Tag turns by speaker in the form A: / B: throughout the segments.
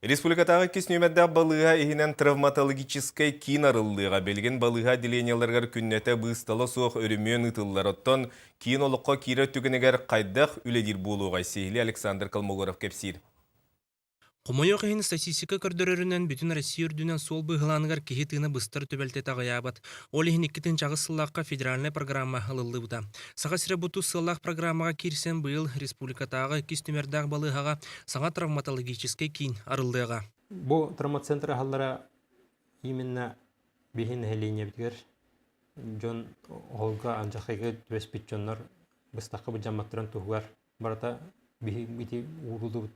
A: Республикатааҕы иккис нүөмэрдээх балыыһа иһинэн травматологическай киин арыллыаҕа. Билигин балыыһа отделениеларыгар күннэтэ быыстала суох өрөмүөн ыытыллар. Оттон киин олоххо киирэр түгэнигэр хайдах үлэлиир буолуоҕай? Сиһилии Александр Колмогоров кэпсиир.
B: Хомойуох иһин, статистика көрдөрөрүнэн, бүтүн Россия үрдүнэн суол быһылааныгар киһи тыына быстар түбэлтэтэ аҕыйаабат. Ол иһин 2008 сыллаахха федеральнай программа ылыллыбыта. Саха сирэ бу тус сыаллаах программаҕа киирсэн, быйыл республикатааҕы иккис нүмердээх балыыһаҕа саҥа травматологическай киин арыллыаҕа.
C: Бу травмацентр аһаллара именно биһи нэһилиэнньэбитигэр дьон оһолго алдьархайга түбэспит дьоннор быстахха быдьамматтарын туһугар барыта биһи ити ууруллубут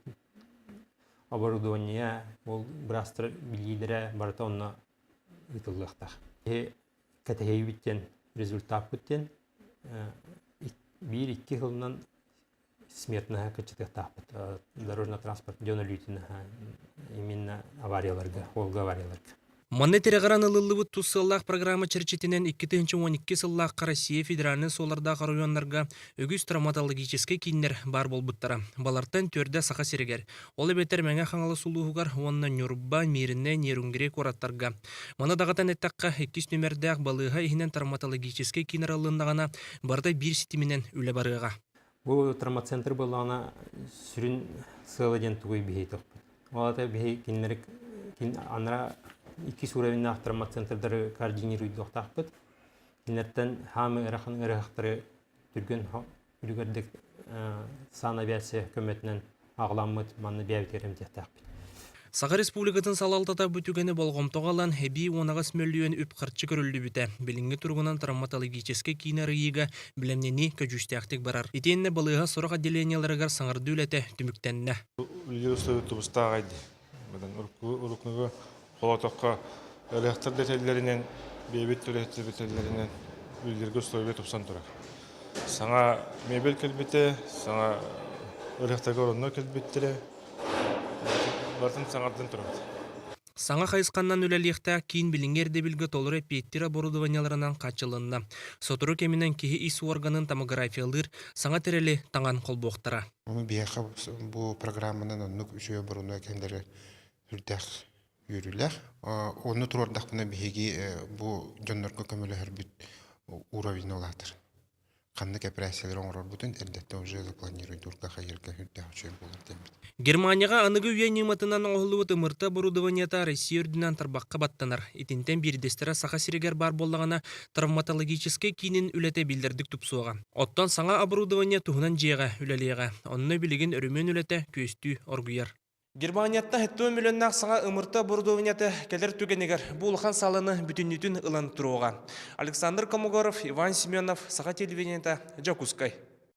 C: оборудование ол быраастар билиилэрэ барыта онно ыытыллыахтаах. Биһи кэтэһиибит диэн результаппыт диэн биир-икки сылынан смертноһа кыччатыахтаахпыт дорожно-транспорт дьон өлүүтүн именно аварияларга, Волга аварияларга.
B: Манна тирэҕирэн ылыллыбыт тус сыаллаах программа чэрчитинэн 2012 сыллаахха Россия федеральнай суоллардаах оройуоннарга үгүс травматологическай кииннэр баар буолбуттара. Балартан төрдө Саха сиригэр, ол эбэтэр Мэҥэ Хаҥалас улууһугар уонна Ньурба, Мииринэй, Нерюнгри куораттарга. Маны даҕатан эттэххэ, иккис нүмердээх балыыһа иһинэн травматологическай киин арыллыннаҕына, барыта биир ситиминэн үлэ барыаҕа.
C: Бу травмацентр буоллаҕына сүрүн сыала диэн тугуй биһи тохпут. Ол аата биһи кинилэри анара иккис уровеннаах травмацентрдары координируйдуохтаахпыт. Кинилэртэн хаамы ыарахан ыарыһахтары түргэн үлүгэрдик санавиация көмөтүнэн аҕаламмыт манна бэйэбитигэр эмтиэхтээхпит.
B: Саха Республикатын салалтата бу түгэни болҕомтоҕо ылан, эбии 18 мөлүйүөн үп-харчы көрүллүбүтэ. Билиҥҥи туругунан травматологическай киини арыйыыга бэлэмнэнии көдьүүстээхтик барар. Итиэннэ балыыһа сорох отделениеларыгар саҥардыы үлэтэ түмүктэннэ.
D: Үлэлиир условия тубустааҕай дии. Уруккуга холоотоххо өлөөхтөр да этэллэринэн, бэйэбит үлэһиттэрбит этэллэринэн үлэлииргэ условия тупсан турар. Саҥа мебель кэлбитэ, саҥа өлөөхтөргө ороннор кэлбиттэрэ, Барытын саҥардан турабыт.
B: Саҥа хайысханнан үлэлиэхтээх киин билиҥҥи ирдэбилгэ толору эппиэттиир оборудованиеларынан хааччылынна. Сотору кэминэн киһи ис уорганын томографиялыыр саҥа тэрили таҥан холбуохтара.
E: Ону биһиэхэ бу программанан оннук үчүгэй оборудование кэлэрэ сүрдээх үөрүүлээх. Онну туруордахпына биһиги бу дьоннорго көмөлөһөрбүт уровень улаатар. Ханнык эпэрээссийэлэри оҥорорбутун эрдэттэн уже запланируйдуурга хайыырга үрдээх үчүгэй буолар диэммит.
B: Германияҕа аныгы үйэ ньыматынан оҥоһуллубут ымырта оборудованиета Россия үрдүнэн тарбахха баттанар. Итинтэн биирдэстэрэ Саха сиригэр баар буоллаҕына, травматологическай киинин үлэтэ биллэрдик тупсуоҕа. Оттон саҥа оборудование туһунан дьиэҕэ үлэлиэҕэ. Онно билигин өрөмүөн үлэтэ күөстүү оргуйар. Германияттан 70 миллионнаах саҥа ымырта оборудованиета кэлэр түгэнигэр бу улахан сааланы бүтүннүүтүн ылан туруоҕа. Александр Комогоров, Иван Семенов, Саха телевидениета, Дьокуускай.